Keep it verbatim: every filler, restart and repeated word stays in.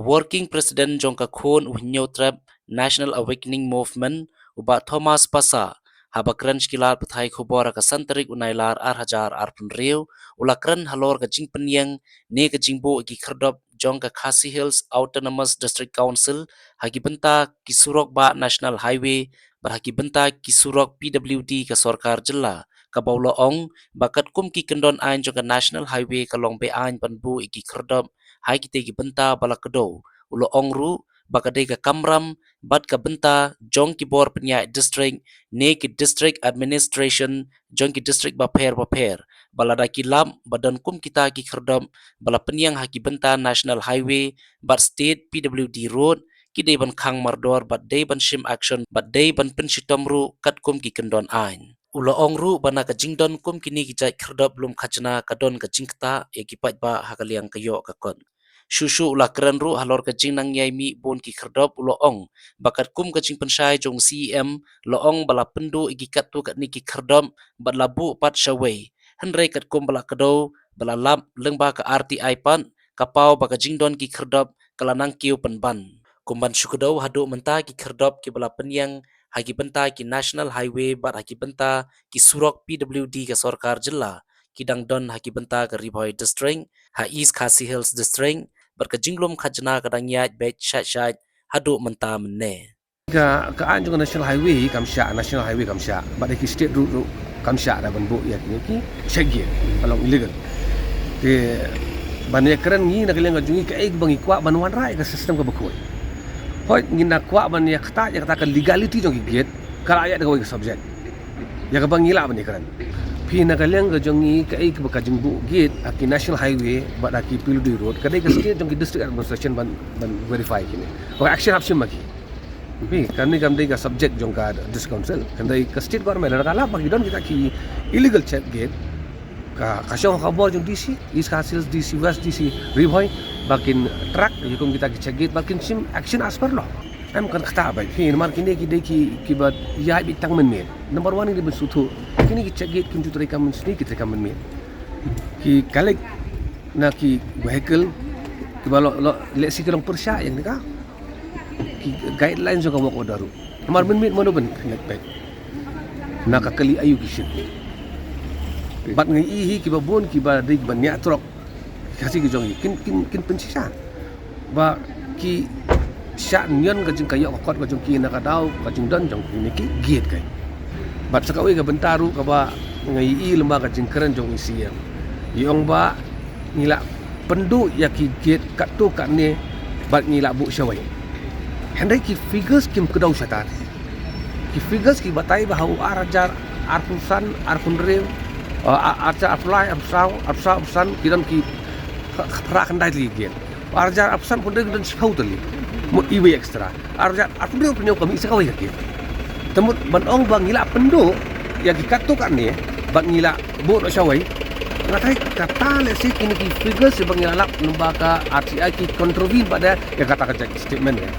Working President jong ka khun u Hynñiewtrep National Awakening Movement, u Bah Thomas Passah, haba kren sha ki lad pathai khubor ha ka san tarik u Nailar ar hajar arphew hynriew, u la kren halor ka jingpynïeng ne ka jingbuh ïa ki khyrdop jong ka Khasi Hills Autonomous District Council ha ki bynta ki surok bah National Highway bad ha ki bynta ki surok P W D ka sorkar jylla, kaba u la ong ba katkum ki kyndon aiñ jong ka National Highway ka long be-aiñ ban buh ïa ki khyrdop ha kitei ki bynta ba la kdew. U la ong ruh ba ka dei ka kamram bad ka bynta jong ki bor pynïaid district ne ki district administration jong ki district bapher bapher, ba lada ki lap ba don kum kita ki khyrdop ba la pynïeng ha ki bynta National Highway bad State P W D Road, ki dei ban khang mardor bad dei ban shim action bad dei ban pynshitom ruh katkum ki kyndon aiñ. U la ong ruh ba na ka jingdon kum kine ki jait khyrdop lum khajna ka don ka jingktah ïa ki paidbah ha ka liang ka ïoh ka kot. Shuh shuh u la kren ruh halor ka jingnang ïai mih bun ki khyrdop, u la ong ba katkum ka jingpynshai jong u C E M, la ong ba la pynduh ïa ki katto katne ki khyrdop bad la buh pat shawei. Hynrei katkum ba la kdew ba la lap lyngba ka R T I pat, ka paw ba ka jingdon ki khyrdop ka la nang kiew pynban. Kum ban shu kdew, haduh mynta ki khyrdop kiba la pynïeng ha ki bynta ki National Highway bad ha ki bynta ki surok P W D ka sorkar jylla ki dang don ha ki bynta ka Ri Bhoi District, ha East Khasi Hills District, bad ka jinglum khajna ka dang ïaid beit shait shait haduh mynta mynne. Ka, ka aiñ jong ka National Highway kam shah, National Highway kam shah, bad ki state road ruh kam shah da ban buh ïa ki, ki check gate ka long illegal. Te ban ïakren ngi na ka liang ka jong ngi, kaei kaba ngi kwah ban wanrah ïa ka system kaba khuid. Hooid, ngi na kwah ban ïa ktah ïa kata ka legality jong ki gate, ka la ïaid da kawei ka subject. Ïa kaba ngi lah ban ïakren. Phi, na ka liang ka jong ngi, kaei kaba ka jingbuh gate ha ki National Highway bad ha ki P W D Road, ka dei ka state jong ki district administration ban, ban verify kine. Ka action hap shim ma ki. Phi, kane kam dei ka subject jong ka District Council. Hynrei ka state government lada ka lap ba ki don kita ki illegal check gate, ka, ka shong ha ka bor jong D C, East Khasi Hills D C, West D C, Ri Bhoi, ba kin track ïa kum kita ki check gate, ba kin shim action as per law. Em, kan ktah beit, phi, namar kine ki dei ki, kiba ïaid beit tang mynmiet. Number one, ngi dei ban sngewthuh, kine ki check gate kim ju treikam mynsngi, ki treikam mynmiet. Ki collect na ki vehicle kiba lo, lo, lehse ki long pyrshah ïa kane ka, ki guidelines jong ka work order ruh. Namar mynmiet mano ban pynleit beit na ka kali aïu ki shim. Bad ngi ïohi kiba bun kiba dei ban ñiah trok, Khasi ki jong ngi kin, kin, kin pynshisha ba ki shah nion ka jing, ka ïoh ka kot ka jong ki na ka daw ka jingdon jong kine ki gate kai. Bad sa kawei ka bynta ruh kaba ngi ïohi lyngba ka jingkren jong i C E M, i ong ba ngi la pynduh ïa ki gate katto katne bad ngi la buh shawei. Hynrei ki figures kim kdew shata. Ki figures ki batai ba ha u ar hajar arphew san, arphew hynriew, uh, ar hajar arphew lai, arphew saw, arphew saw, arphew san, ki don ki phra khyndai tylli ki gate. Ar hajar arphew san, arphew hynriew ki don shiphew tylli. Mut iwei extra. Ar hajar arphew hynriew, arphew hynñiew ka mih sa kawei ka gate. Te mut ban ong ba ngi la pynduh ïa ki katto katne bad ngi la buh noh shawei. Nga tharai kata lehse kine ki figures ba ngi la lap lyngba ka R T I ki contravene bad ïa kata ka jaitbynriew statement ïa.